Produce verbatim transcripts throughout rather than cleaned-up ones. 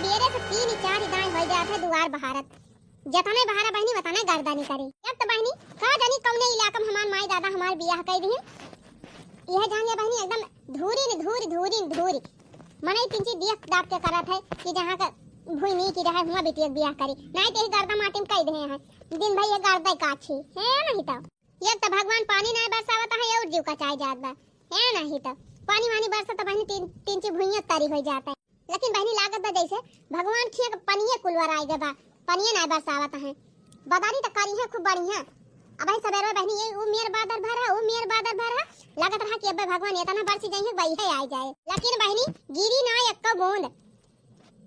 तेरे से तीन ही चार ही दाएं हो जात है दुआर बहारत। जतने बहारा बहिनी, वतने गर्दा निकरी। एक तो बहिनी, का जानी कौने इलाका में हमार माई दादा हमार बियाह कई दिहिन। यह जान ले बहिनी, एकदम धूरी न धूरी, धूरी न धूरी। मनई तिनची दियक दाब के करत है कि जहाँ का भुई नीकी रहे, हुआं बिटिया के बियाह करी। नाहीं ते ही गर्दा माटी में कई दिहे हैं। दिन भर ये गर्दा काछी। है नहीं तो। एक तो भगवान पानी नाहीं बरसावत है, और जीव का चाहे जात बा। है नहीं तो। पानी वानी बरसत तो बहिनी तीन, तिनची भुइयां तरी हो जात है। लेकिन बहिनी लागत बा जैसे भगवान खिया के पनिये कुलवर आए गए बा, पनिये नाहीं बरसावत है। बदारी तो करी है खूब बढ़िया। अब ही सबेरे बहिनी ये ऊ मेर बादर भर है, ऊ मेर बादर भर है। लागत रहा कि अब भगवान इतना बरसी जाइए, वही है आ जाए। लेकिन बहिनी गिरी ना एक्को बूंद।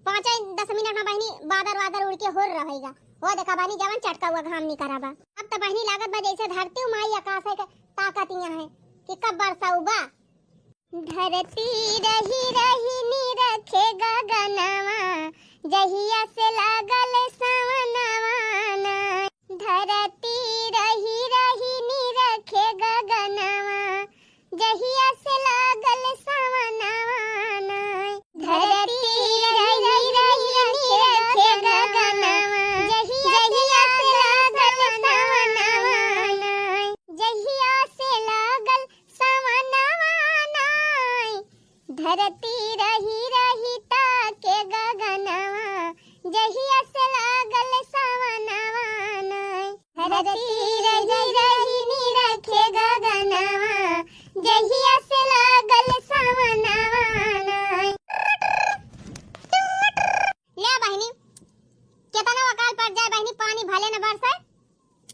पाँच दस मिनट में बहिनी बादर वादर उड़ के होर रहेगा। वो देखा बहिनी जवन चटका हुआ घाम निकरा बा। अब तो बहिनी लागत बा जैसे धरती माई आकाश है के ताकत यहाँ है कि कब बरसा बा। धरती रही रही निरखे गगनवा, जहिया से लागल सवनवा ना। धरती रही रही निरखे गगनवा, जहिया से लागल सवनवा ना। धरती रही रही निरखे गगनवा, जहिया से लागल सवनवा ना। जहिया से लागल सवनवा नाय, धरती रही रही ताके गगनवा, जहिया से लागल सवनवा नाय। धरती रही रही निरखे गगनवा, जहिया से लागल सवनवा नाय। ले बहिनी, केतना अकाल पड़ जाए बहिनी, पानी भले न बरसे,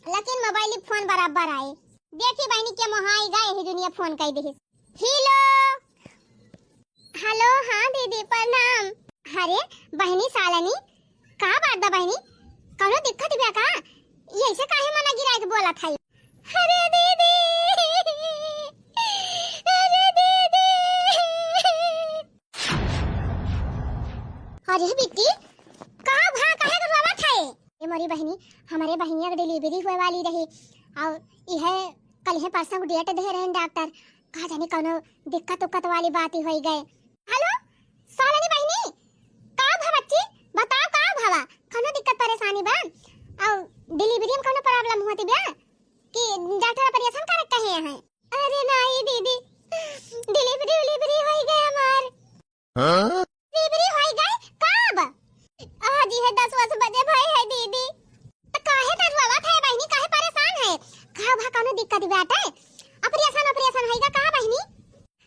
लेकिन मोबाइल फोन बराबर आए। देखी बहिनी के मोहाई गा, यही दुनिया फोन कई दिहिस। हेलो। हेलो, हाँ दीदी प्रणाम। अरे बहिनी सालनी, का बात बा बहिनी? कौनो दिक्कत बा का? ये ऐसे काहे मना गिराए के बोलत है? अरे दीदी, अरे दीदी। अरे बिट्टी, का भा, काहे के रोवत है? ए मोरी बहिनी, हमरे बहिनिया के डिलीवरी हुए वाली रही, और इहे कल है परसों को डेट दे रहे डॉक्टर। का जाने कौनो दिक्कत उक्कत वाली बात ही होई गए। हेलो, सालनी बहिनी, का भा बच्ची? बताओ का भवा? कौनो दिक्कत परेशानी बा? और डिलीवरी में कौनो प्रॉब्लम होती बा कि डॉक्टर ऑपरेशन करे कहे हैं? अरे नाई दीदी, डिलीवरी उलीवरी होई गए हमार। हाँ? डिलीवरी होई गए? कब? आज ही है दस वस बजे भई है दीदी। तो काहे दरुआवा थे बहिनी, काहे परेशान है? का भा कौनो दिक्कत बाटे? ऑपरेशन, ऑपरेशन होई गा का बहिनी?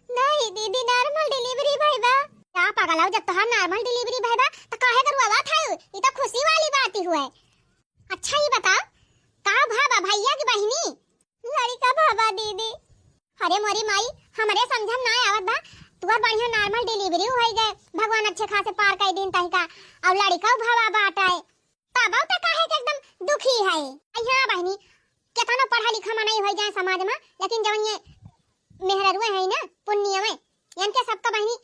नहीं दीदी, नॉर्मल डिलीवरी भई बा। का पागल हो, जब तोहार नॉर्मल डिलीवरी भई बा, तो काहे दरुआवा थे? ई तो खुशी वाली बात ही हुए। अच्छा, ई बताओ, का भा बा भैया की बहिनी? लड़िका भा बा दीदी। अरे मोरी माई, हमरे समझ में ना आवत बा। तुहर बढ़िया नॉर्मल डिलीवरी होई गए, भगवान अच्छे खासे पार कई दिन तहिका, और लड़िका भवा बाटे। तब तो काहे के एकदम दुखी है। यहाँ बहिनी, केतनो पढ़ा लिखा मनई होई जाए समाज में, लेकिन जवन ये मेहररुए है ना पुण्य में, इनके सबका बहिनी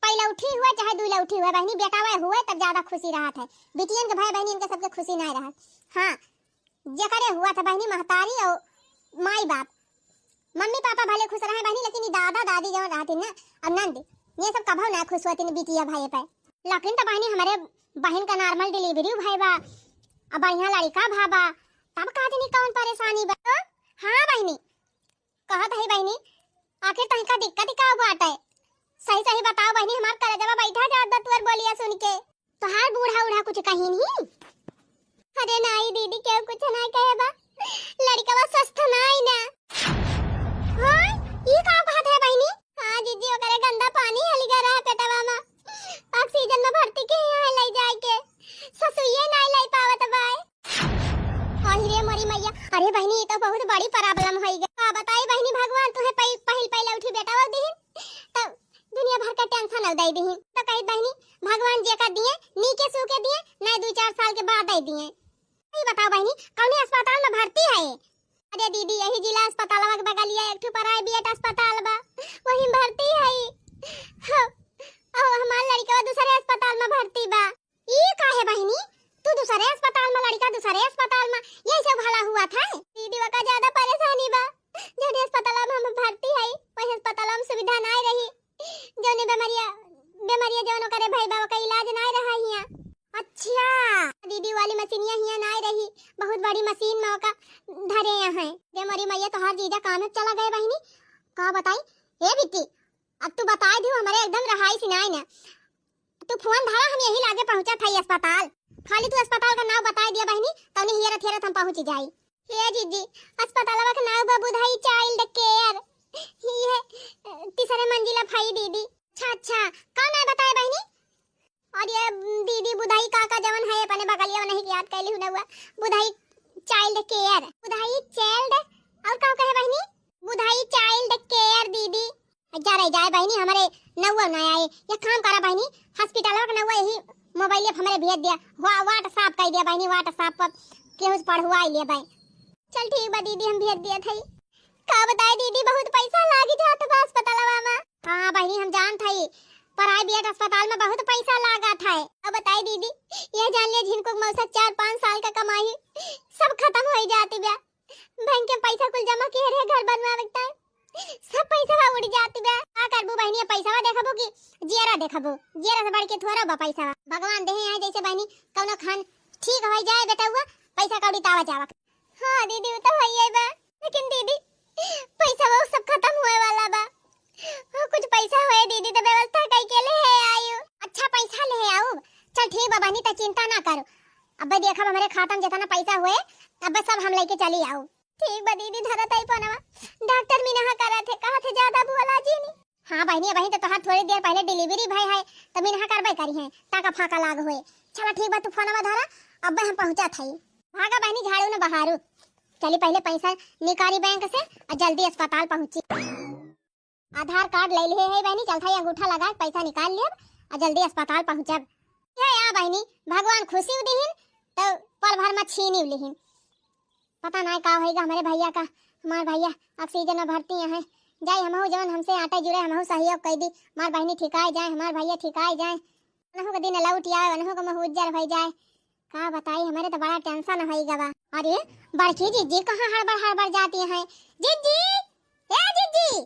पहला उठी हुए चाहे दूला उठी हुए बहिनी, बेटा वह हुए तब ज्यादा खुशी रहत है। बिटियन के भाई बहिनी इनके सबके खुशी ना रहत। हाँ, जेकरे हुआ था बहिनी महतारी और माई बाप, मम्मी पापा भले खुश रहे बहिनी, लेकिन ई दादा दादी जवन रहती ना, और नंद, ये सब कभो ना खुश होती बिटिया भाई पे। लेकिन तो बहिनी हमरे बहिन का नॉर्मल डिलीवरी भई बा, अब बढ़िया लड़िका भा बा, तब का जानी कौन परेशानी बा। तो हाँ बहिनी, कहत हई बहिनी, आखिर तहिका दिक्कत का बाटे? सही सही बताओ बहिनी, हमार कलेजवा बैठा जात बा तुअर बोलिया सुन के। तोहार बूढ़ा उढ़ा कुछ कही नहीं? अरे नाई दीदी, केहू कुछ ना कहे बा, लड़िकवा स्वस्थ नाई ना। हाँ, ई का कहत है बहिनी? हाँ जीजी, ओकरे गंदा पानी हलिगा रहा पेटवा में, ऑक्सीजन में भर्ती के यहाँ ले जाए के, ससुइये नाई ले पावत बाय। अहि रे मोरी मैया, अरे बहिनी, ई तो बहुत बड़ी प्रॉब्लम होई गई। का बताई बहिनी, भगवान तुहे पहि-, पहिल पहिले उठी बेटा वो दिहिन, तो दुनिया भर का टेंशन दे दिहिन। तो कही बहिनी, भगवान जे का दिए, नीके सू के दिए, नहीं दो चार साल के बाद दे दिए। ई बताओ बहिनी, कौने अस्पताल में भर्ती है? अरे दीदी, यही जिला अस्पतालवा के बगलिया एक ठो प्राइवेट अस्पताल बा, वही में भर्ती है। हो, ओ, हमार लड़िकवा दूसरे अस्पताल में भर्ती बा। ई काहे बहिनी? तू दूसरे अस्पताल में, लड़िका दूसरे अस्पताल में, यही सब भला हुआ था? दीदी, वका ज्यादा परेशानी बा। जौने अस्पताल में हम भर्ती हई, वही अस्पताल में सुविधा नाय रही। जौने बेमरिया बेमरिया जवन ओकरे भई बा, ओकर इलाज नाय रहा हियाँ। अच्छा, दीदी वाली मशीनिया हियाँ नाय रही, बहुत बड़ी मशीन में ओका धरे हैं। बेमरी मैया, तोहार जीजा काम में चला गए बहिनी, का बताई। ए बिट्टी, अब तू बताई दियो, हमरे एकदम रहाई सिनाई ना। तू फोन धरा, हम यही लागे पहुँचत हई अस्पताल। खाली तू अस्पताल का नाव बताई दिया बहिनी, तौने हियरत हियरत हम पहुँच जाई। हे जीजी, अस्पतालवा के नाव बा बुधाई चाइल्ड केयर। ई है, अ, तीसरे मंजिला भाई दीदी। अच्छा, अच्छा, कौन है बताए बहिनी? और ये, अम, दीदी बुधाई काका जवन है अपने बगलिया में नहीं याद कैली हुआ, बुधाई चाइल्ड केयर, बुधाई चाइल्ड, और का कहे बहिनी? बुधाई चाइल्ड केयर दीदी। जा रही जाए बहिनी, हमरे नौवा ना आए। एक काम करा बहिनी, हॉस्पिटलवा के नौवा यही मोबाइल पर हमरे भेज दिया, वा-, WhatsApp कर दिया बहिनी, WhatsApp पर केहू से पढ़वाई ले बहिनी। चल ठीक बा दीदी, हम भेज दिया थई। का बताए दीदी, बहुत पैसा लागी जात बा अस्पतालवा में। हाँ बहिनी, हम जानत हई, प्राइवेट अस्पताल में बहुत पैसा लागत है। अब बताए दीदी, ये जान ले झिनकुक मौसा चार पाँच साल का कमाई सब खत्म हो जाती बा। बैंक के पैसा कुल जमा किए रहे घर बनवावे के टाइम, सब पैसा उड़ जात बा। का करबू बहिनी, पैसा देखबू कि जियरा देखबू? जियरा से बढ़ के थोड़ा बा पैसा। भगवान देहे हैं जैसे बहिनी, कौनो खान ठीक हो जाए बेटा, हुआ पैसा कौड़ी तावा जावा। हाँ दीदी, वो तो है ही बा, लेकिन दीदी, पैसा वो सब खत्म होए वाला बा। हाँ, कुछ पैसा होए दीदी, तो व्यवस्था कई के ले है आयु। अच्छा, पैसा ले आऊ? चल ठीक बा बहिनी, त चिंता ना करो। अबे देखब हमरे खाता में जितना पैसा होए, अबे सब हम लेके चली आऊ। ठीक बा दीदी, धरत है फोनवा। डॉक्टर मिनहा करत है, कहत है ज्यादा बोला जी नहीं। हाँ बहिनी, अबही तो तोहार थोड़ी देर पहले डिलीवरी भई है, तो मिनहा करबे करी है, ताका फाका लाग होए। चला ठीक बा, तू फोनवा धरा, अबे हम पहुँचत हई। भागा बहिनी, झाड़ू न बहारू। चली पहले पैसा निकारी बैंक से और जल्दी अस्पताल पहुँची। आधार कार्ड ले लिहे है बहिनी, चलत हई अंगूठा लगा के पैसा निकाल लेब और जल्दी अस्पताल पहुँचब। हे या बहिनी, भगवान खुशी दिहिन तो पल भर में छीनी लिहिन। पता नाय का होइगा हमरे भैया का, हमार भैया ऑक्सीजन में भर्ती हैं। जाई हमहू जवन हमसे आटे जुड़े, हमहू सहयोग कर दी, हमार बहिनी ठिकाए जाए, हमार भैया ठिकाए जाए, उनहू के दिन लौट आए, उनहू के मुँह उज्जर हो जाए। का बताई, हमरे तो बड़ा टेंशन होई गवा। अरे, बड़की जिज्जी कहाँ हड़बड़ हड़बड़ जाती हैं? जिज्जी, ए जिज्जी,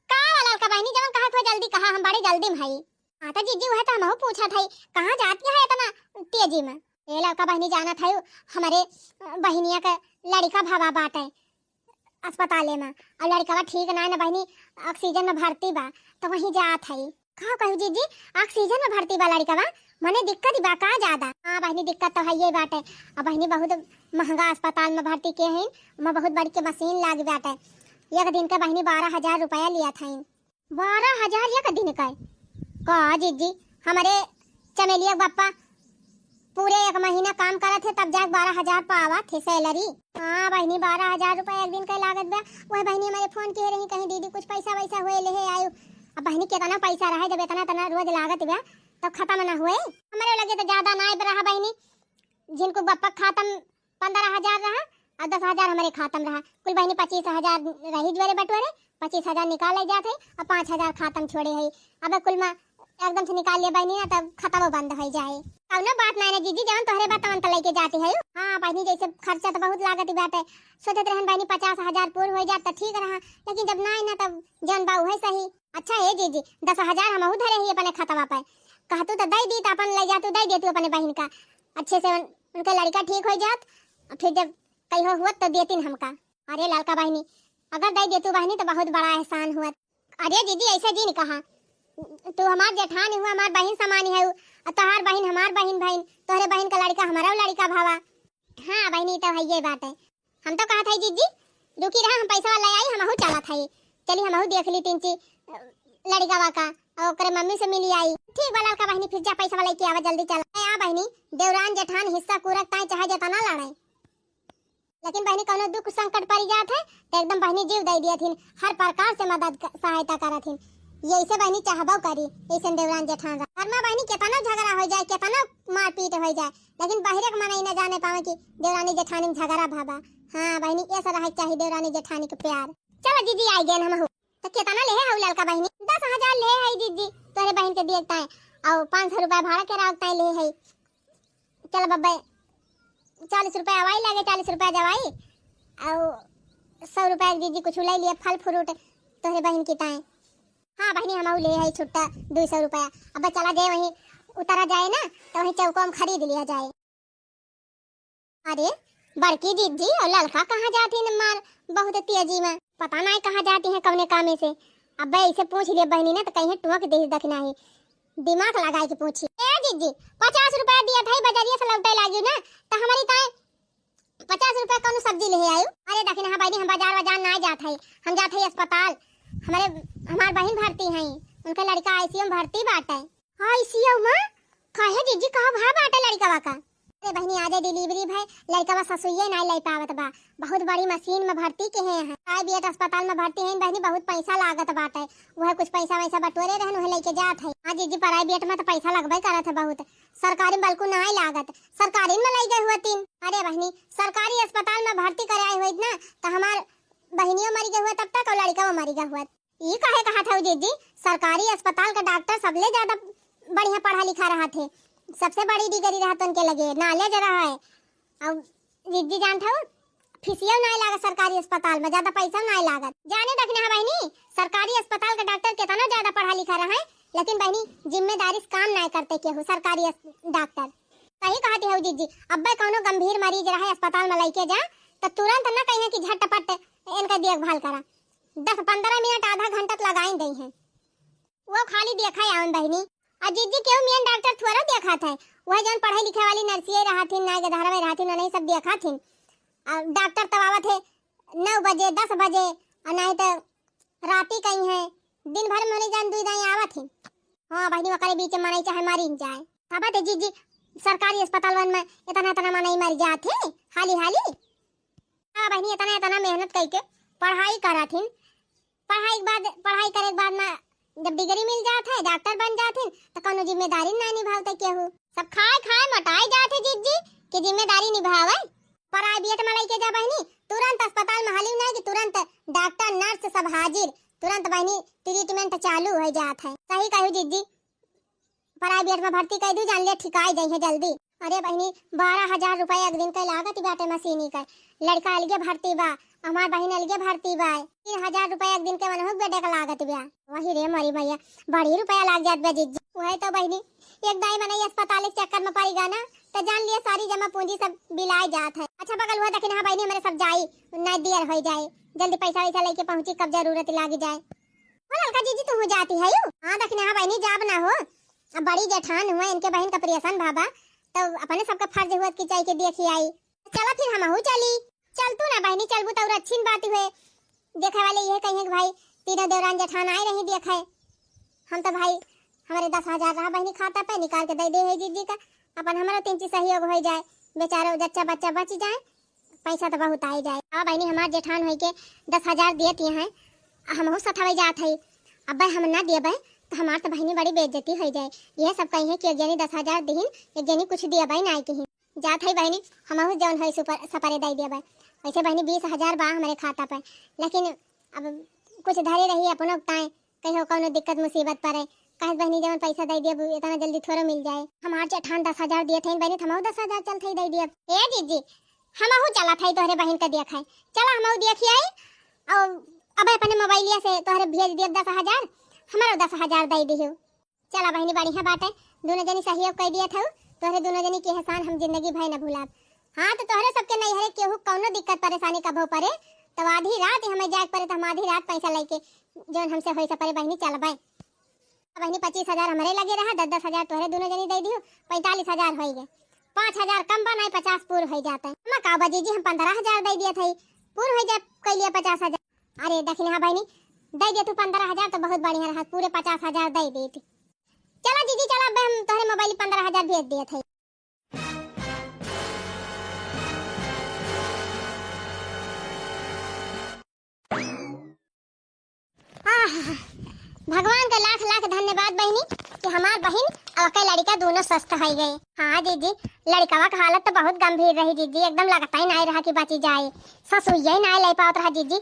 का वाला का बहिनी, जवन कहा थो जल्दी कहा, हम बड़े जल्दी में हई। हाँ तो जिज्जी, वह तो हमहू पूछत हई, कहाँ जाती है इतना तेजी में? ए लड़का बहिनी जानत है, हमरे बहिनिया के लड़का भवा बाटे अस्पताले में, और लड़कवा ठीक ना है ना बहिनी, ऑक्सीजन में भर्ती बा, तो वहीं जात है। का कहू जीजी, ऑक्सीजन में भर्ती बा लड़कवा, मने दिक्कत बा का ज्यादा? हाँ बहिनी, दिक्कत तो है ये बाटे। अब बहिनी बहुत महंगा अस्पताल में भर्ती के हैं, ओमा बहुत बड़ी के मशीन लाग बाटे। एक दिन के बहिनी बारह हजार रुपया लिया था। बारह हजार एक दिन का? का जीजी, हमरे चमेलिया के बप्पा पूरे एक महीना काम करत है, तब जाके बारह हजार पावत है सैलरी। हाँ बहिनी, बारह हजार रुपया एक दिन का लागत बा। वह बहिनी हमरे फोन किहे रही, कहीं दीदी कुछ पैसा वैसा होए लेहे आयु। अब बहिनी, कितना पैसा रहे, जब इतना इतना रोज लागत बा, तब खत्म ना होए। हमरे लगे तो ज्यादा नाय रहा बहिनी, जिनको बप्पा खातम पन्द्रह हजार रहा और दस हजार हमरे खातम रहा, कुल बहिनी पच्चीस हजार रही जुअरे बटुअरे, पच्चीस हजार निकाले जात है और पाँच हजार खातम छोड़े है। अब कुल मा एकदम से निकाल ले बहिनी ना, तब खतमो बंद हो जाए। कौनो बात नाय ना जीजी, जवन तोहरे बा तवन त लेके जाती है। हाँ बहिनी, जैसे खर्चा तो बहुत लागत बाटे, सोचत रहन बहिनी पचास हजार पूर हो जात त ठीक रहा, लेकिन जब नाय ना, तब जौन बा उहे सही। अच्छा हे जीजी, दस हजार हमहू धरे ही अपने खतवा पे, कहतू तो दे दी, तो अपन ले जातू, दे देतू अपने बहिन का, अच्छे से उन, उनके लड़का ठीक हो जात, और फिर जब कहियो हुआ तो देतीन हमका। अरे ललका बहिनी, अगर दे देतू बहिनी तो बहुत बड़ा एहसान हुआ। अरे दीदी, ऐसे जिन कहा, तू हमार जेठानी हुआ, हमार बहिन समानी है, और तोहार बहिन हमार बहिन, बहिन, तोहरे बहिन का लड़का हमारा लड़का भावा। हाँ बहिनी, तो है ये बात है। हम तो कहत है जीजी, रुकी रहा, हम पैसा ले आई, हमहू चलत है। चली हमहू देख ली तीन ची लड़कावा का, और ओकरे मम्मी से मिली आई। ठीक बा ललका बहिनी, फिर जा पैसा लेके आवा, जल्दी चला। ए, आ बहिनी, देवरान जेठान हिस्सा कूरक ताई चाहे जेतना लड़े, लेकिन बहिनी कौनो दुख संकट पड़ जात है तो एकदम बहिनी जीव दे दियत हिन, हर प्रकार से मदद क-, सहायता करत हिन। ये ऐसे बहिनी चाहबो करी, ऐसे देवरान जेठान रह। घर में बहिनी केतना झगड़ा हो जाए, केतना मारपीट हो जाए, लेकिन बाहर के मनई न जाने पावे कि देवरानी जेठानी में झगड़ा भवा। हाँ बहिनी, ये सब रहे के चाही देवरानी जेठानी के प्यार। चलो जीजी, आई गए हम। तो केतना लेहे हऊ ललका बहिनी? दस हजार लेहे है जीजी, तोहरे बहिन के दिए ताए, और पाँच सौ रुपया भाड़ा के राख ताए लेहे है। चल बब्बे, चालीस रुपया आवाई लागे, चालीस रुपया जवाई, और सौ रुपया जीजी कुछ ले लिए, फल फ्रूट तोहरे बहिन की ताए। हाँ बहिनी, हमहू ले है छुट्टा दुई सौ रुपया। अब चला जाए वहीं उतरा जाए ना, तो वहीं चौको में खरीद लिया जाए। अरे बड़की जिज्जी, और ललका कहाँ जाती है मार बहुत तेजी में? पता नहीं कहाँ जाती है कौने कामे से। अब ऐसे पूछ लिए बहिनी ने तो कहीं टोक दे दखिना ही। दिमाग लगाए के पूछी। ए जिज्जी, पचास रुपया दिया था बजरिया से लौटे लागी ना, तो हमारी ताए पचास रुपया कौन सब्जी ले आयु? अरे दखिना, हाँ बहिनी, हम बाजार वाजार ना जात है, हम जात है अस्पताल। हमारे, हमार बहिन भर्ती है, उनका लड़का आईसीयू में भर्ती बाटे। आईसीयू में? काहे जिज्जी, कहाँ भा बाटे लड़कवा का? अरे बहिनी, आजे डिलीवरी भय, लड़कवा ससुइये नाई ले पावत बा। बहुत बड़ी मशीन में भर्ती के हैं, प्राइवेट अस्पताल में भर्ती हैं बहिनी, बहुत पैसा लागत बाटे। वह कुछ पैसा वैसा बटोरे रहन, वह लेके जात है। हाँ जिज्जी, प्राइवेट में तो पैसा लगबे करत है बहुत, सरकारी में बल्कु नाई लागत, सरकारी में लई गए हुए तीन। अरे बहिनी, सरकारी अस्पताल में भर्ती कराए हुए ना, तो हमार बहिनियों मरी गए हुए तब तक और लड़का वो मरी गए हुए। ई काहे कहत हऊ जिज्जी? सरकारी अस्पताल का डॉक्टर सबले ज्यादा बढ़िया पढ़ा लिखा रहत है, सबसे बड़ी डिग्री रहत उनके लगे, नॉलेज रहा है। और जिज्जी जानत हऊ, फीसियो नाय लागत सरकारी अस्पताल में, ज्यादा पैसा नाय लागत। जाने दखिना बहिनी, सरकारी अस्पताल का डॉक्टर कितना ज्यादा पढ़ा लिखा रहा है, लेकिन बहिनी जिम्मेदारी से काम नाय करते केहू सरकारी अस-, डॉक्टर। सही कहत हऊ जिज्जी, अब्बे कौनो गंभीर मरीज रहे अस्पताल में लइके जा, तो तुरंत न कहिए कि झटपट इनका देखभाल करा, दस पन्द्रह मिनट आधा घंटा तो लगाई दई हैं। वो खाली देखा आवन बहिनी। आ जिज्जी केहू मेन डॉक्टर थोड़ा देखा थे, वह जौन पढ़े लिखे वाली नर्सिये रहथिन, नाय के धरवे रहथिन, उन्हें सब देखा थिन। आ डॉक्टर तब आवत है नौ बजे, दस बजे, और नाय तो राती कहीं है, दिन भर में उन्हें जान दुई दाई आवत ही। हाँ बहिनी, ओकरे बीच में मनई चाहे मरी न जाए। अब तो जिज्जी सरकारी अस्पताल वन में इतना इतना मनई मर जात है हाली हाली। हाँ बहिनी, इतना इतना मेहनत करके पढ़ाई करत हिन, पढ़ाई के बाद, पढ़ाई करे के बाद में जब डिग्री मिल जात है, डॉक्टर बन जात हिन, तो कौनो जिम्मेदारी ना निभावते केहू। सब खाए खाए मोटाई जात है जिज्जी कि जिम्मेदारी निभावे। प्राइवेट में लइके जा बहिनी, तुरंत अस्पताल में हली नहीं कि तुरंत डॉक्टर नर्स सब हाजिर, तुरंत बहिनी ट्रीटमेंट चालू हो जात है। सही कहू जिज्जी, प्राइवेट में भर्ती कर दू, जान ले ठिकाई जाइए जल्दी। अरे बहिनी, बारह हजार रुपया एक दिन के लागत बाटे मशीनी के। लड़का अलगे भर्ती बा, हमार बहिन अलगे भर्ती बा। तीन हजार रुपया एक दिन के मनोहक बेटे के लागत बा। वही रे मोरी मैया, बड़ी रुपया लाग जात बा जिज्जी। वही तो बहिनी, एक दाई मनई अस्पताल के चक्कर में पड़ी गा ना, तो जान लिया सारी जमा पूंजी सब बिलाए जात है। अच्छा बगल हुआ दखिना बहिनी, हमरे सब जाई, ना देर हो जाए, जल्दी पैसा वैसा लेके पहुंची, कब जरूरत लाग जाए। ओ ललका जिज्जी, तू जाती है यू? हाँ दखिना बहिनी, जाब ना हो, अब बड़ी जेठान हुआ, इनके बहिन का ऑपरेशन भाबा, तो अपने सबका फर्ज हुआ कि जाई के देखी आई। चला फिर हमहू चली। चल तू ना बहिनी, चलबू तो और अच्छी बात हुए। देखे वाले ये कहिए कि भाई तीनों देवरान जेठान आए रही देखे। हम तो भाई हमारे दस हजार रहा बहिनी खाता पे, निकाल के दे दे है जिज्जी का, अपन हमारा तीन चीज सहयोग हो जाए, बेचारो जच्चा बच्चा बच जाए। पैसा तो बहुत आई जाए। हाँ बहिनी, हमार जेठान होई के दस हजार दिए तिए हैं, हमहू सथावे जात है। अब हम ना देबे तो हमार तो बहिनी बड़ी बेइज्जती हो जाए। यह सब कही है कि एक जनी दस हजार दिहिन, एक जनी कुछ दिए भाई ना किहिन। जात है बहिनी, हमहू जौन होई सुपर सपरे दे देबे। वैसे बहिनी बीस हजार बा हमारे खाता पे, लेकिन अब कुछ धरे रही अपनो ताए, कहियो कौनो दिक्कत मुसीबत पड़े, कहे बहिनी जवन पैसा दे दियब इतना जल्दी थोड़ो मिल जाए। हमार जेठान दस हजार दिए थे बहिनी, तो हमहू दस हजार चल थे दे दियब। ए जिज्जी, हमहू चला थे तोहरे बहिन के देखे, चला हमहू देखी आई। और अब अपने मोबाइलिया से तोहरे भेज दियब दस हजार, हमारो दस हजार दे दियो। चला बहिनी, बढ़िया बाटे, दोनों जनी सहयोग कर दिया था, तोहरे दोनों जनी के एहसान हम जिंदगी भर न भूलाब। हाँ, तो तोहरे सबके नैहरे केहू कौनो दिक्कत परेशानी कबो पड़े, तो आधी रात हमें जाए के पड़े, तो हम आधी रात पैसा लेके जौन हमसे होई सपरे बहिनी चलबे। बहिनी, पच्चीस हजार हमरे लगे रहा, दस दस हजार तोहरे दोनों जनी दे दियो, पैंतालीस हजार होई गए। पाँच हजार कम बा, नहीं पचास पूर हो जाता है। हम का बा जिज्जी, हम पन्द्रह हजार दे दिए थे, पूर हो जाए, कैलिए पचास हजार। अरे दखिना बहिनी, दे दे तू पन्द्रह हजार तो बहुत बढ़िया रहा, पूरे पचास हजार दे देती। चला जिज्जी, चला, अब हम तोहरे मोबाइल पन्द्रह हजार भेज दिए थे। आह, भगवान का लाख लाख धन्यवाद बहिनी कि हमार बहिन और के लड़का दोनों स्वस्थ हो गए। हाँ जिज्जी, लड़कवा का हालत तो बहुत गंभीर रही जिज्जी, एकदम लगता ही नहीं रहा कि बची जाए, सांस हुई ही नहीं ले पावत रहा जिज्जी,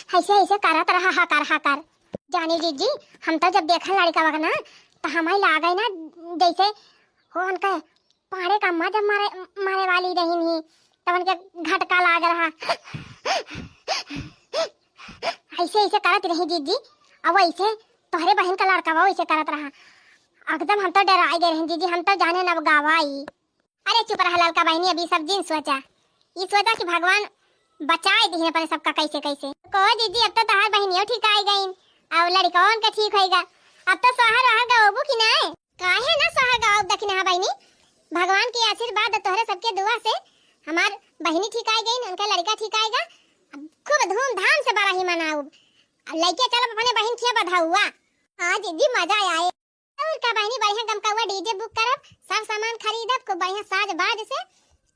ऐसे ऐसे करत रहा हाकर हाकर। जानी जिज्जी, हम तो जब देखन लड़कवा का ना, तो हमें लागे ना जैसे हो उनके पाड़े का अम्मा जब मारे, मारे वाली रही नहीं, तब उनके घटका लाग रहा। ऐसे ऐसे करत रही जिज्जी, अब वैसे तोहरे बहिन का लड़का वैसे करत रहा, एकदम हम तो डराइ गए रहन जीजी, हम तो जाने न अब गावा आई। अरे चुप रहा ललका बहिनी, अभी सब जिन सोचा, ई सोचा कि भगवान बचाए दिहिन अपने सबका कैसे कैसे। कहो जीजी, अब तो तहार बहिनियो ठीक आइ गईन, और लड़कवन का ठीक होइगा। अब तो सोहर वहर गवबू कि नाय? काहे ना सोहर गवाउब दखिनहा बहिनी, भगवान के आशीर्वाद तोहरे सबके दुआ से हमार बहिनी ठीक आइ गईन, उनका लड़का ठीक आइगा। अब खूब धूमधाम से बरही मनाउब, अब लइके चलब अपने बहिन खिया बधउआ। हाँ जीजी, मजा आए। और का बहिनी, बढ़िया गमकउआ DJ book करब, सब सामान खरीदब, खूब बढ़िया साज बाज से,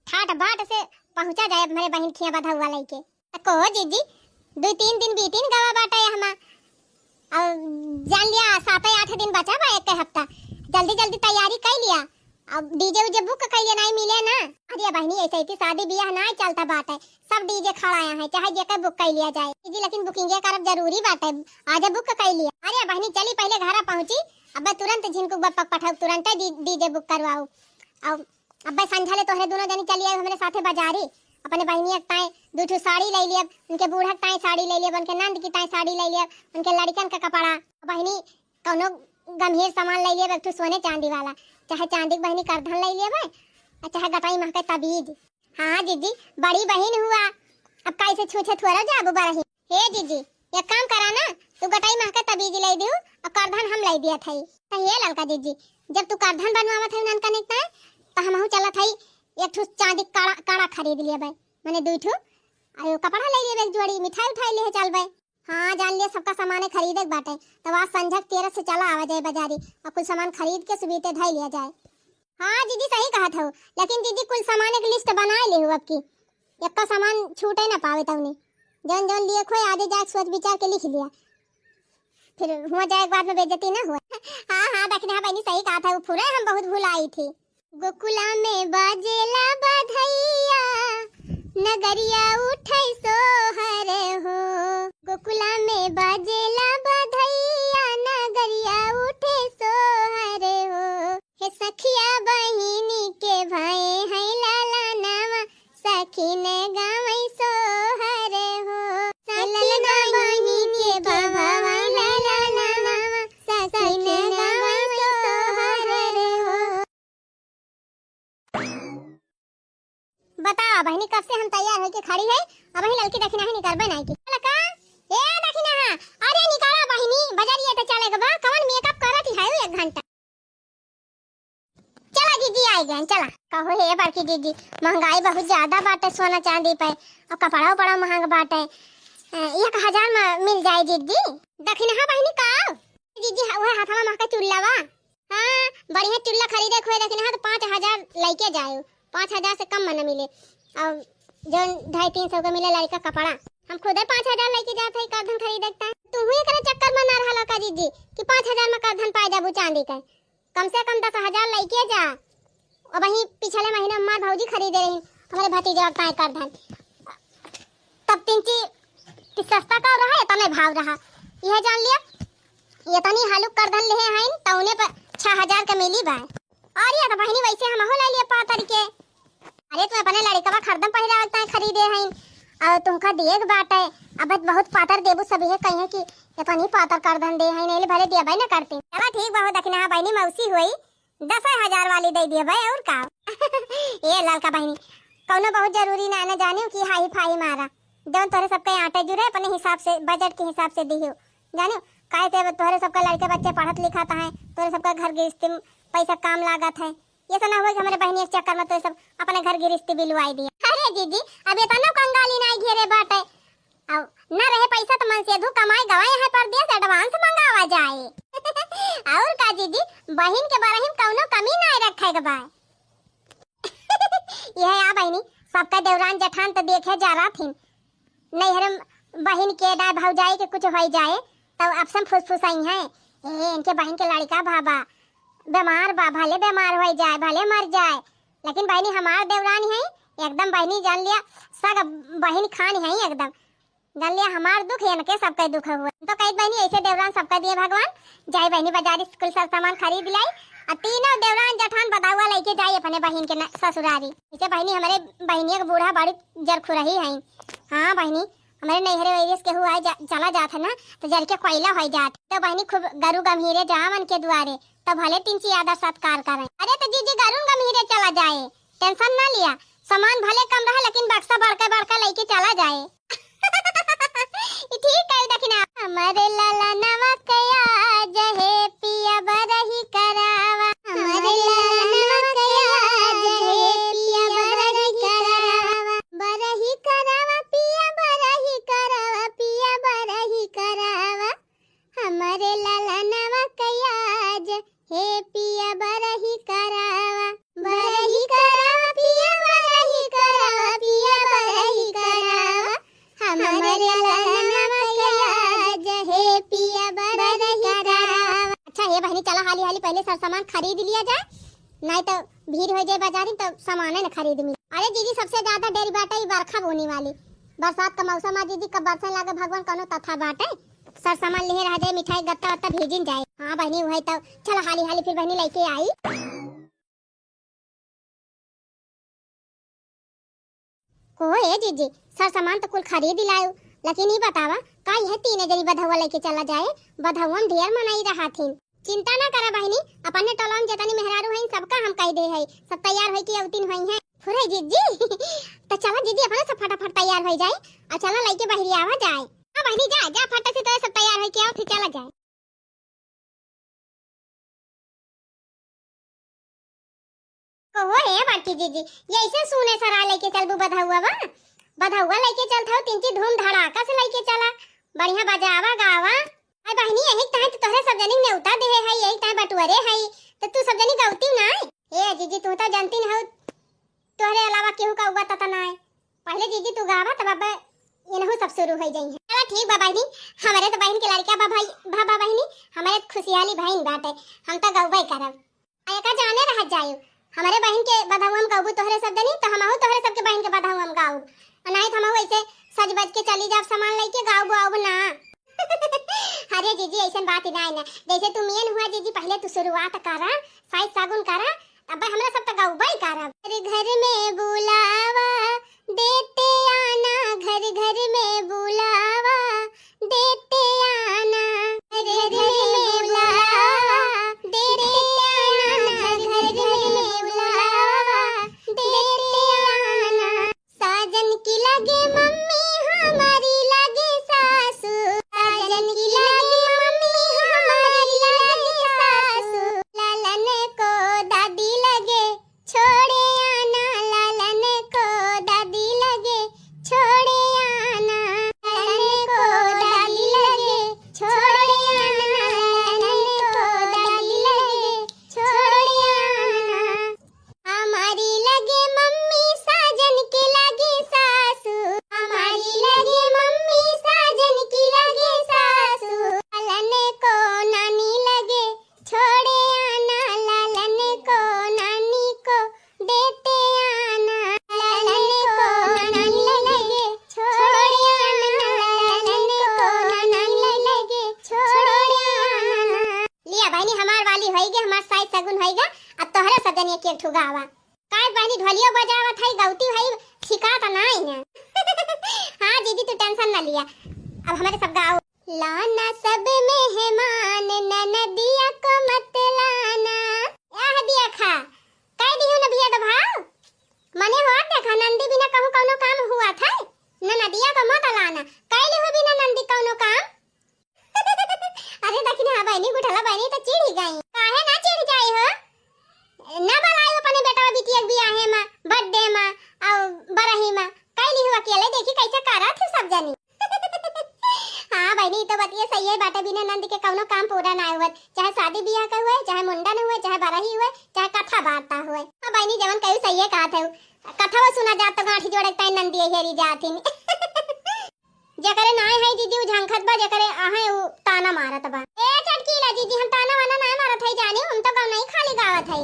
ठाट बाट से पहुँचा जाए हमरे बहिन खिया बधउआ लइके। त कहो जीजी, दुइ तीन दिन बीतिन गवा बाटे हमा, और जान लिया साते आठ दिन बचा बा, एक हफ्ता, जल्दी जल्दी तैयारी कइ लिया। अब DJ उजे book कइले नाहीं मिले ना। अरे बहिनी, ऐसे ही शादी बियाह नाहीं चलता बाटे, सब DJ खड़ा है, चाहे जेकर book कइ लिया जाए। जीजी, लेकिन booking करब जरूरी बाटे, आज book कइ लिया। अरे बहिनी, चली पहिले घरा पहुँची, अब तुरंत झिनकू बप्पा पठाऊ, तुरंत DJ book करवाऊ। अब अब्बे संझा ले तोहरे दुनो जनी चली आइब हमरे साथे बाजारी, अपने बहिनिया के ताईं दुइ ठो साड़ी लइ लियब, उनके बूढ़ा के ताईं साड़ी लइ लियब, उनके नंद की ताईं साड़ी लइ लियब, उनके लड़िकन का कपड़ा। बहिनी, कउनो गम्हीर सामान लइ लियब, एक ठो सोने चाँदी वाला, चाहे चाँदी के बहिनी करधन लइ लियब, अउर चाहे गटई महके तबीज। हाँ जीजी, बड़ी बहिन हुआ, अब का ऐसे छूछे थोड़ा जाबू बरही। हे जीजी, एक काम करा ना, तू गटई महके तबीज लइ दिहू अउर करधन हम लइ दियत हई। त हे ललका जीजी, जब तू करधन बनवावत हई ननकने के ताईं, त हमहू चलत हई एक ठो चाँदी कड़ा, कड़ा खरीद लियबै, मने दुइ ठो, अउर कपड़ा लइ लियबै एक जोड़ी, मिठाई उठाई लेहे चलबै। हाँ, जान लिया सबका सामाने खरीदे के बाटे, तब आज संझा के तेरह से चला आवा जाए बाजारी अउर कुल सामान खरीद के सुबीते धइ लिया जाए। हाँ जीजी, सही कहत हऊ, लेकिन जीजी कुल सामान एक list बनाए लेहू अब की, एक्को सामान छूटे ना पावे तउने। जौन जौन लिए खोए आजे जाके सोच विचार के लिख लिया, फिर हुआ जाए के बाद में बेइज्जती ना हुआ। हाँ हाँ दखिनहा बहिनी, सही कहत हऊ, फुरे हम बहुत भुलाई थी। गोकुला में बाजेला बधइया, नगरिया उठे सोहर हो। गोकुला में बाजेला बधइया, नगरिया उठे सोहर हो। हे सखिया बहिनी के भाई है लाला नामा, सखिन गावै सोहर हो। सखिन बहिनी के भाई लाला नामा, सखिन गावै सोहर हो। बतावा बहिनी, कब से हम तैयार होके खड़ी है, अबहीं ललकी दखिनहा निकरबे नाहीं की। ललका, ए दखिनहा, अरे निकरा बहिनी, बजरिया त चले के बा, कवन makeup करत ही है एक घंटा। चला जीजी, आइ गए, चला। कहो हे बड़की जीजी, महंगाई बहुत ज्यादा बाटे सोना चाँदी पे, अउर कपड़ा उपड़ा महंग बाटे, ए, एक हजार में मिल जाए जीजी। दखिनहा बहिनी का? जीजी, उहे हाथवा महके चुल्ला बा। हाँ, बढ़िया चुल्ला खरीदे के होए दखिनहा त पाँच हजार लइके जाए, पाँच हजार से कम में न मिले। अउर जौन ढाई तीन सौ के मिले लड़िका कपड़ा, हम खुदे पाँच हजार लइके जात हई करधन खरीदे के ताईं। तुहू एकरे चक्कर में ना रहला का जीजी कि पाँच हजार में करधन पाए जाबू चाँदी के? कम से कम दस हजार लइके जा। अबहीं पिछले महीना हमार भौजी खरीदे रही हमरे भतीजा के ताईं करधन। तब तीन चीज कि सस्ता का रहा, एतने भाव रहा। इहे जान लिया, एतनी हालुक करधन लेहे हईन, तउने पर छह हजार के मिली बा। अरे त बहिनी, वैसे हमहू ले लिए पातर के। अरे, तू अपने लड़िकवा खरदम पहिरावे के ताईं खरीदे हईन, अउर तुमका दिए के बाटे। अब बहुत पातर देबू, सब इहे कहिए कि एतनी पातर करधन दे हईन, एले भले देबे न करती। चला ठीक बा हो, दखिनहा बहिनी मौसी होई, दस हजार वाली दइ दिया भाई, अउर का। ए ललका बहिनी, कउनो बहुत जरूरी ना, ना जानियो कि हाई फाई मारा। जौन तोहरे सबके आटे जुरे, अपने हिसाब से, budget के हिसाब से दिहियो। जानियो, काहे से अब तोहरे सबके लड़के बच्चे पढ़त लिखत हैं, तोहरे सबके घर गृहस्थी में पैसा काम लागत है। ये सब ना हुआ कि हमरे बहिनी के चक्कर में तोहरे सब अपने घर गृहस्थी बिलवाई दिया। अरे जीजी, अब इतना कंगाली ना घेरे बाटे। अउ ना रहे पैसा त मन से धू कमाए गवाए है परदेस, advance मंगावा जाए। अउर का जीजी, बहिन के बरही में कउनो कमी नाय रखे के बा। यह आ बहिनी, सबका देवरान जेठान त देखे जा रहा थिन। नैहर में बहिन के दाय भौजाई के कुछ होई जाए, तब आपसे फुसफुसाई हैं, "ए, इनके बहिन के लड़िका भा बा, बीमार बा, भले बीमार होई जाए, भले मर जाए, लेकिन बहिनी हमार देवरानी है, एकदम बहिनी जान लिया, सग बहिन खानी है एकदम।" जान लिया, हमार दुख एनके सबके दुख हुआ। तो कहित बहिनी, ऐसे देवरान सबका दिए भगवान। जाई बहिनी बाजारी से कुल सब सामान खरीद लाई। आ तीनों देवरान जेठान बदावा लेके जाई अपने बहिन के न-, ससुरारी। ऐसे बहिनी, हमरे बहिनिया के बूढ़ा बड़ी जरखुरही हैं। हाँ बहिनी, हमरे नैहरे वैरियस केहू आए जा, चला जात है ना, तो जल के कोयला होइ जात। तो बहिनी खूब गरु गम्हीरे जावन के दुआरे, तो भले तिनची आदर सत्कार करें। अरे तो जीजी गरुन गम्हीरे चला जाए, tension ना लिया, सामान भले कम रहे लेकिन बक्सा बड़का बड़का लइके चला जाए। ई ठीक कही दखिना। हमरे ललनवा के आज हे पिया बरही करावा। हमरे ललनवा के आज हे पिया बरही करावा। बरही करावा पिया बरही करावा पिया बरही करावा। हमरे ललनवा के आज हे पिया बरही करावा। बरही करावा पिया बरही करावा पिया बरही करावा। हमरे ललनवा के आज हे पिया बरही करावा। अच्छा हे बहिनी, चला हाली हाली पहिले सर सामान खरीद लिया जाए, नाहीं तो भीड़ होइ जाए बाजारी तो सामाने न खरीद मिले। अरे जीजी, सबसे ज्यादा डेरी बाटे ई बरखा बूनी वाली। बरसात का मौसम आ जीजी, कब बरसे लागे भगवान कौनो तथा बाटे। सर सामान लिहे रह जाए, मिठाई गत्ता वत्ता भीजिन जाए। हाँ बहिनी, उहइ तो। चला हाली हाली फिर बहिनी लइके आई। को ए जीजी, सर सामान तो कुल खरीद लायो, लेकिन ई बतावा, का इहे तीने जनी बधौवा लइके चला जाए? बधौवन ढेर मनई रहथिन। चिंता ना करा बहिनी, अपने टोला में जेतनी मेहरारू हईन, सबका हम कहि दे हई, सब तैयार होइके अउतिन होइहैं। फुरे जीजी, तो चला जीजी, अपने सब फटाफट तैयार होइ जाए, अउर चला लइके बहरी आवा जाए। हाँ बहिनी, जा, जा, फटाक से तो सब तैयार होइके आओ, फिर चला जाए। कहो ए बड़की जीजी, ये ऐसे सूने सरा लइके चलबू बधौवा बा? बधौवा लइके चलत हऊ, तिनची धूम धड़ाका से लइके चला, बढ़िया बजावा गावा। अरे बहिनी, यही ताईं तो तोहरे सब जनी के नेवता देहे हई, यही ताईं बटुअरे हई, तो तू सब जनी गउती नाय। ए जीजी, तू तो जानती न हऊ, तोहरे अलावा केहू का उबा तता नाय। पहिले जीजी तू गावा, तब अब इनहू सब शुरू होइ जइहैं। चला ठीक बा बहिनी, हमरे तो बहिन के लड़का बा भाई, बा, बा बहिनी, हमरे तो खुशिहाली बहिन बाटे, हम तो गउबे करब। आ एका जाने रहत जायू, हमरे बहिन के बधौवा में गउबू तोहरे सब जनी, तो हमहू तोहरे सबके बहिन के बधौवा में गाउब। आ नाहीं तो हमहू ऐसे सज बज के चली जाब सामान लइके, गाउब वाउब ना। अरे जीजी, ऐसन बात ही नाय ना, जैसे तू मेन हुआ जीजी, पहिले तू शुरुआत करा, साइज सागुन करा, अब हमरा सब तो गउबे करब। घर घर में बुलावा देते आना, घर घर में बुलावा देते आना, घर घर में बुलावा देते आना, घर घर में बुलावा देते आना। साजन की लगे मम्मी, हमारी लगे सासू। साजन की लगे मम्मी, हमारी लगे सासू। लालन को दादी लगे छोड़े आना, लालन को दादी लगे छोड़े आना। लालन को दादी लगे छोड़े आना, लालन को दादी लगे छोड़े आना। हमारी लगे मम्मी, साजन के लगे सासू। हमारी लगे मम्मी, साजन की लगे सासू। लालन को नानी लगे छोड़े आना, लालन को नानी को देते आना। लालन को नानी लगे छोड़े आना, लालन को नानी लगे छोड़े आना। लिया बहिनी, हमार वाली होइगे, हमार साइज सगुन होइगा। अब तोहरे सब जनी एक एक ठो गावा। काय बहिनी, ढोलियो बजावत हई, गउती हई, ठिकात नाई है। हाँ जीजी, तू tension ना लिया, अब हमरे सब गाओ। लाना सब मेहमान, ननदिया को मत लाना। आह दिया खा, कह दियो न बिया दबाओ। मने होत देखा, नंदी बिना कहूँ कउनो काम हुआ था? ननदिया को मत लाना, कैली हो बिना नंदी कउनो काम। अरे दखिन, हाँ बहिनी, गुठला बहिनी तो चिढ़ी गई। काहे ना चिढ़ जाई हो? ना बुलायो अपने बेटवा बिटिया के बियाहे मा, birthday मा, अउ बरही मा। कैली हो अकेले, देखी कैसे करत है सब जनी। हाँ बहिनी, ई तो बतिया सही है बाटे, बिना नंद के कउनो काम पूरा ना होत, चाहे शादी बियाह का हुए, चाहे मुंडन हुए, चाहे बरही हुए, चाहे कथा वार्ता हुए। हाँ बहिनी, जवन कहू सही है कहत है, कथा वो सुना जात तो गांठी जोड़े ताई नंदी हेरी जात ही। जेकरे नाय है दीदी उ झंखत बा, जेकरे आहे उ ताना मारत बा। ए चटकीला दीदी, हम ताना वाना नाय मारत है जानी, हम तो गाँव नहीं खाली गावत है।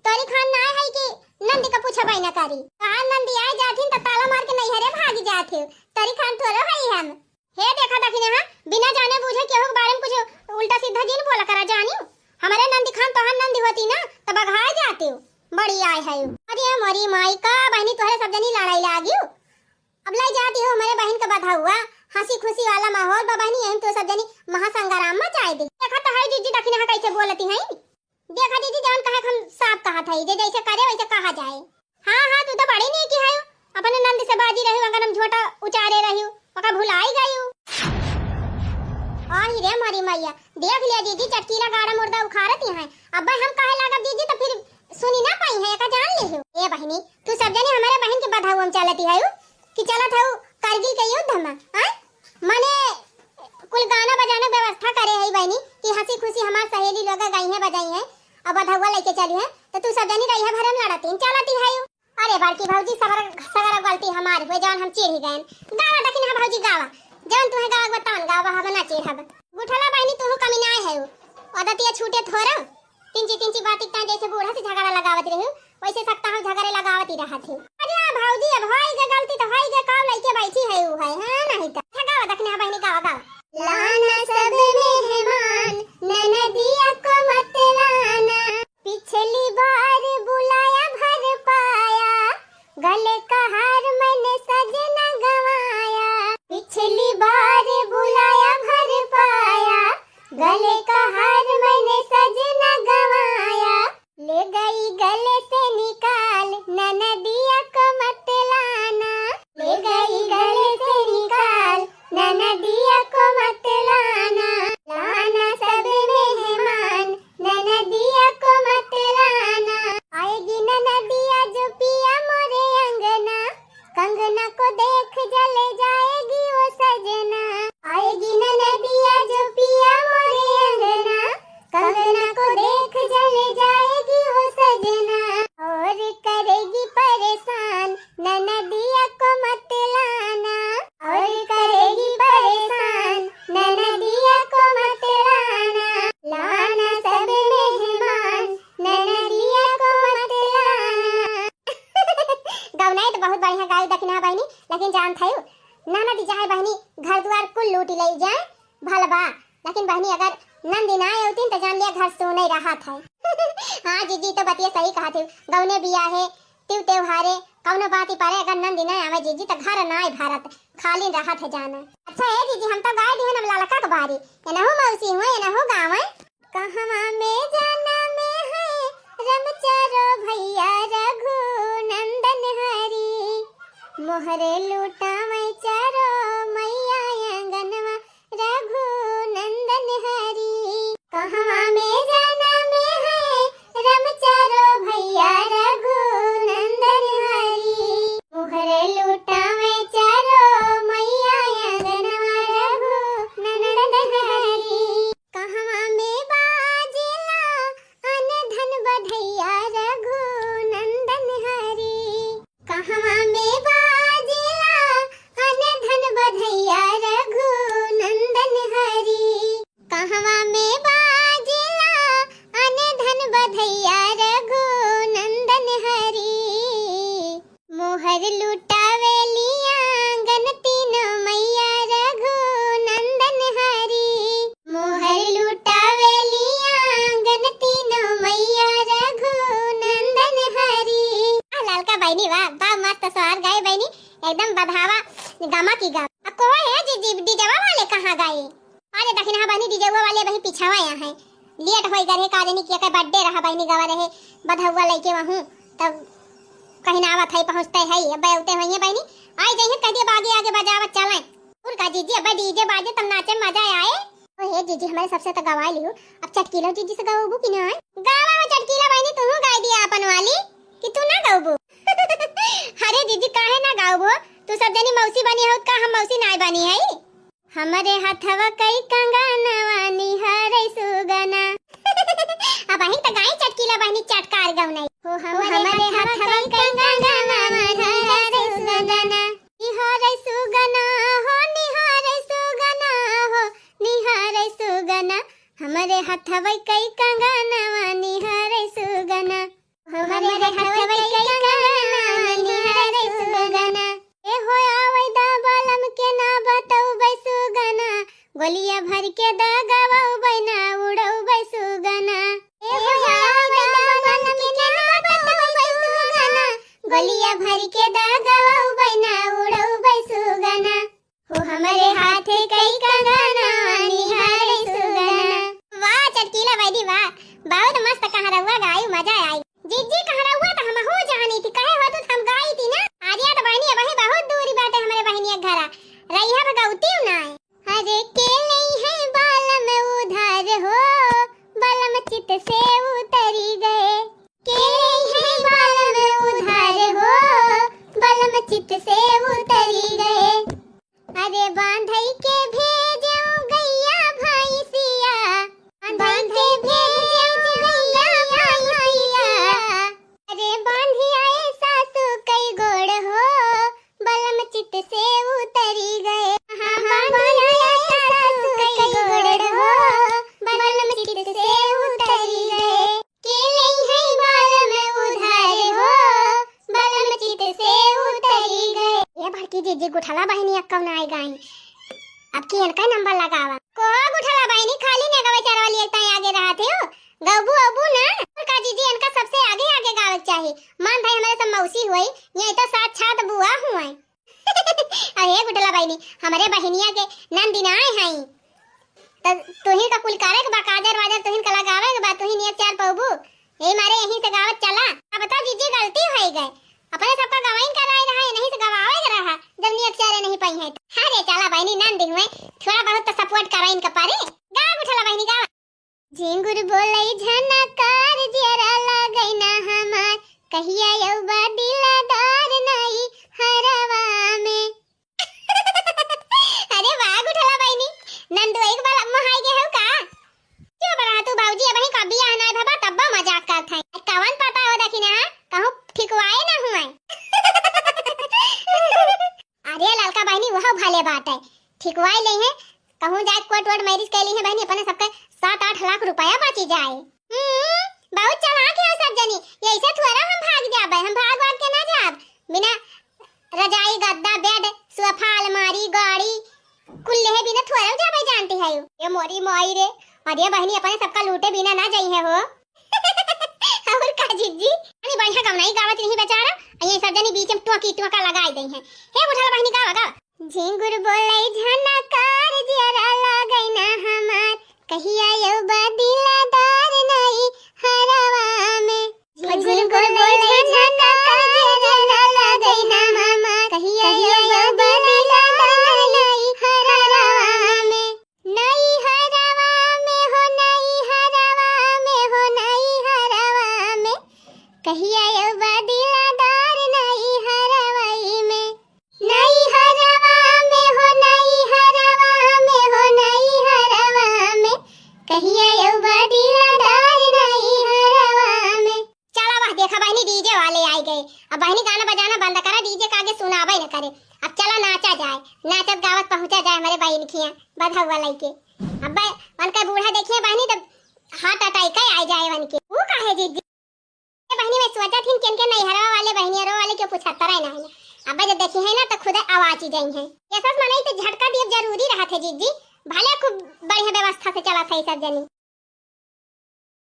तोरी खान नाय है कि नंदी का पूछबे न करी। कहाँ नंदी आए जाथिन त ताला मार के नैहरे भाग जाथिन। तोरी खान थोड़ो है हम। हे देखा दखिना, हाँ, बिना जाने बूझे केहू के बारे में कुछ उल्टा सीधा जिन बोला करा जानी। हमरे नंदी खान तोहर नंदी होती ना त बघाए जाती। बड़ी आए है। अरे मोरी माई का बहिनी तोहरे सब जनी लड़ाई लागी। अब लइ जाती हो हमरे बहिन के बधउवा, हँसी खुसी वाला माहौल बा बहिनी, यही तू सब जनी महासंग्राम मचाइ दे। देखा तो है जीजी दखिनहा कैसे बोलती हैं। देखा जीजी, जवन कहे हम साफ कहत है, जे जैसे करे वैसे कहा जाए। हाँ, हाँ, तू तो बड़ी नेकी है, अपने नंद से बाजी रही, अगर हम झोटा उचारे रही, ओका भुलाई गई। और ही रे मोरी मैया, देख लिया जीजी, चटकीला गाड़ा मुर्दा उखाड़त ही है। अब हम कहे लागब जीजी तो फिर सुनी ना पाई है, एका जान ले हो। ए बहिनी, तू सब जने हमारे बहिन के बधाऊ हम चलती है कि चलत हऊ करगिल के युद्ध में, आय? मने कुल गाना बजाना व्यवस्था करे है बहिनी कि हँसी खुशी हमार सहेली लोग गई है, बजाई है, अब बधउवा लेके चली है, तो तू सब जनी रही है भरम लड़ती चलती है। अरे बड़की भौजी, सगर सगर गलती हमार हुए, जौन हम चिढ़ गए। गावा दखिनहा भौजी, गावा, जौन तुम्हें गावा बतावन गावा, हम ना चिढ़ब। गुठला बहिनी, तू कमी ना है, आदतिया छूटे थोड़ा। तिंची तिंची बात इतना जैसे बूढ़ा से झगड़ा लगावत रही, वैसे सकता हम झगड़े लगावत ही रहत ही। अरे भौजी, अब होई गए गलती तो होई गए, का लइके बैठी है ऊ है, हाँ नहीं तो। अच्छा गावा दखिनहा बहिनी, गावा, गावा। लाना सब मेहमान, ननदिया को मत लाना। पिछली बार बुलाया भर पाया, गले का हार मैंने सजना गंवाया। पिछली बार बुलाया भर पाया, गले का हार मैंने सजना गंवाया। ले गई गले से निकाल, ननदिया को मत लाना। ले गई गले से निकाल, ननदिया को मत लाना। लाना सब मेहमान, ननदिया को मत लाना। आएगी ननदिया जो पिया मोरे अंगना, कंगना को देख जले जाएगी वो सजना। आएगी ननदिया जो पिया मोरे अंगना, कंगना को देख जले जाएगी वो सजना। और करेगी परेशान, ननदिया को मत लाना। और करेगी परेशान, ननदिया को मत लाना। लाना सब मेहमान, ननदिया को मत लाना। गवनाई तो बहुत बढ़िया गाई दखिनहा बहिनी, लेकिन जानत हयू, ननद जाए बहिनी, घर दुआर कुल लूटी ले जाए, भलबा, लेकिन बहिनी अगर नंदी ना आवतिन तो जान लिया घर सूने रहत है। हाँ जीजी, तो बतिया सही कहत हयू, गवने बियाहे, तिउ त्योहारे, कौनो बात ही पारे अगर नंदी ना आवे जीजी तो घर ना भरत, खाली रहत है जाना। अच्छा ए जीजी, हम तो गाय दिहन अब ललका के बारी, एनहु मौसी हुए, एनहु गावे। कहवा में जाना में है रमचारो भैया रघु नंदन हरी, मोहरे लूटावे चारो मैया अंगनवा रघु नंदन हरी। कहवा में जाना में है रमचारो भैया रघु नंदन हरी, मोहरे लूटावे चारो मैया अंगनवा रघु नंदन हरी। कहवा में बाजेला अन धन बधैया रघु नंदन हरी। कहवा में बाजेला अन धन बधैया रघु नंदन हरी। कहवा में बाजेला अन धन बधैया रघु नंदन हरी। मोहर लुटावेली आंगन तीनों मैया रघु नंदन हरी। मोहर लुटावेली आंगन तीनों मैया रघु नंदन हरी। आ ललका बहिनी, वाह, बा मस्त सोहर गाए बहिनी, एकदम बधावा गमा की गम। आ कोई है जी, जी, डीजेवा वाले कहाँ गए? अरे दखिनहा बहिनी, डीजेवा वाले बही पिछावा आया है, लेट होई गए, का जानी के birthday रहा बहिनी, गवा रहे बधौवा लइके वहूँ, तब कहीं ना आवत है, पहुँचते है, अब अउते होइहैं बहिनी, आई जइहैं, कह दिए बागे आगे बजावत चलें। और का जीजी, अब डीजे बाजे तब नाचे में मजा आए। ओ हे जीजी, हमारे सबसे तो गवाई लिहू, अब चटकीला जीजी से गवाबू कि ना? गावा हो चटकीला बहिनी, तू गाय दिया अपन वाली कि तू ना गाबू? अरे जीजी, काहे ना गाबू? तू सब जनी मौसी बनी हो, का हम मौसी नाय बनी है? हमरे हथवा कई कंगनवा निहारै सुगना। अब अहिं त गाई चटकीला बहिनी चटकार गवनाई। हो हमरे हथवा कई कंगनवा निहारै सुगना। निहारै सुगना हो, निहारै सुगना हो, निहारै सुगना। हमरे हथवा कई कंगनवा निहारै सुगना। हमरे हथवा कई कंगनवा निहारै सुगना। ए हो आवै दा बालम के ना बतौबै सुगना, गोलिया भर के दा गवौबै ना उड़ौबै सुगना। ए हो आवै दा बालम के ना बतौबै सुगना, गोलिया भर के दा गवौबै ना उड़ौबै गुठला बहिनी अक्कौ ना आइ गई, अब की इनका नंबर लगावा। को गुठला बहिनी, खाली ने गवे चार वाली एक ताई आगे रहत हो, गौबू अबू ना। और का जीजी, इनका सबसे आगे आगे गावे के चाही। मान भाई हमारे सब मौसी हुई, ये तो साक्षात बुआ हुए। अरे गुठला बहिनी, हमरे बहिनिया के नंदिनाए हई। त तुहिन का कुल करे के बा, काजर वाजर तुहिन का लगावे के बा, तुहिन एक चार पौबू। यही मारे यहीं से गावत चला। अब तो जीजी गलती होई गए, अपने सबका गवाइन कराए रहा, यहीं से गवावे के रहा, जब एक चारे नहीं पाई है। अरे चला बहिनी, नंदिन हुए, थोड़ा बहुत तो सपोर्ट कराइन का पारे। गा गुठला बहिनी, गा। झिंगुर बोलै झनकार, जियरा लागै ना हमार, कहिया अउबा दिलदार नैहरवा में। अरे वाह गुठला बहिनी, नंदोई के बलम मोहाई गए हो का? चुप रहा तू भौजी, अबहीं का बियाह नाय भवा, तब्बा मजाक करत है। कवन पता हो देखी ना, कहूँ ठिकवाए ना हुए। अरे ललका बहिनी, वह भले बात है, ठिकवाई ले हैं, कहूँ जाए कोर्ट वोर्ट मैरिज कर ली है बहिनी, अपने सबके सात आठ लाख रुपया बची जाए। हम्म, बहुत चालाक है सब जनी, यैसे थोड़ा हम भाग जाबे, हम भाग भाग के ना जाब, बिना रजाई गद्दा बेड सोफा अलमारी गाड़ी कुल लेहे बिना थोड़ा जाबे जानती है। ए मोरी माई रे, अरे बहिनी अपने सबका लूटे बिना ना जाई है हो। और का जीजी? अरे बढ़िया गवनाई गावत रही बेचारा, आ ये सब जनी बीच में टोकी टोका लगाई दई है। हे बुढ़ल बहिनी गावा, गावा। झिंगुर बोलै झनकार, जियरा लागै ना हमार, कहिया अउबा दिलदार नैहरवा में। झिंगुर बोलै झनकार, जियरा लागै ना हमार, कहिया अउबा दिलदार नैहरवा में। नैहरवा में हो, नैहरवा में हो, नैहरवा में। कहिया अउबा दिलदार नैहरवई में। नैहरवा में हो, नैहरवा में हो, नैहरवा में। कहिया अउबा दिलदार नैहरवा में। चला वाह, देखा बहिनी, डीजे वाले आइ गए। अब बहिनी गाना बजाना बंद करा, डीजे का आगे सुनाबे न करे। अब चला नाचा जाए, नाचत गावत पहुँचा जाए हमरे बहिन खिया बधौवा लइके। अब उनके बूढ़ा देखिए बहिनी, तब हार्ट अटैक आइ जाए उनके। ऊ काहे जीजी? ए बहिनी, मैं सोचत हिन कि इनके नैहरवा वाले बहिनियरो वाले क्यों पूछत रहे ना है ना। अब जब देखी है ना तो खुद आवाज ही जाई है। ये सब मनई तो झटका दिए जरूरी रहत है जीजी, भले खूब बढ़िया व्यवस्था से चलत है सब जनी।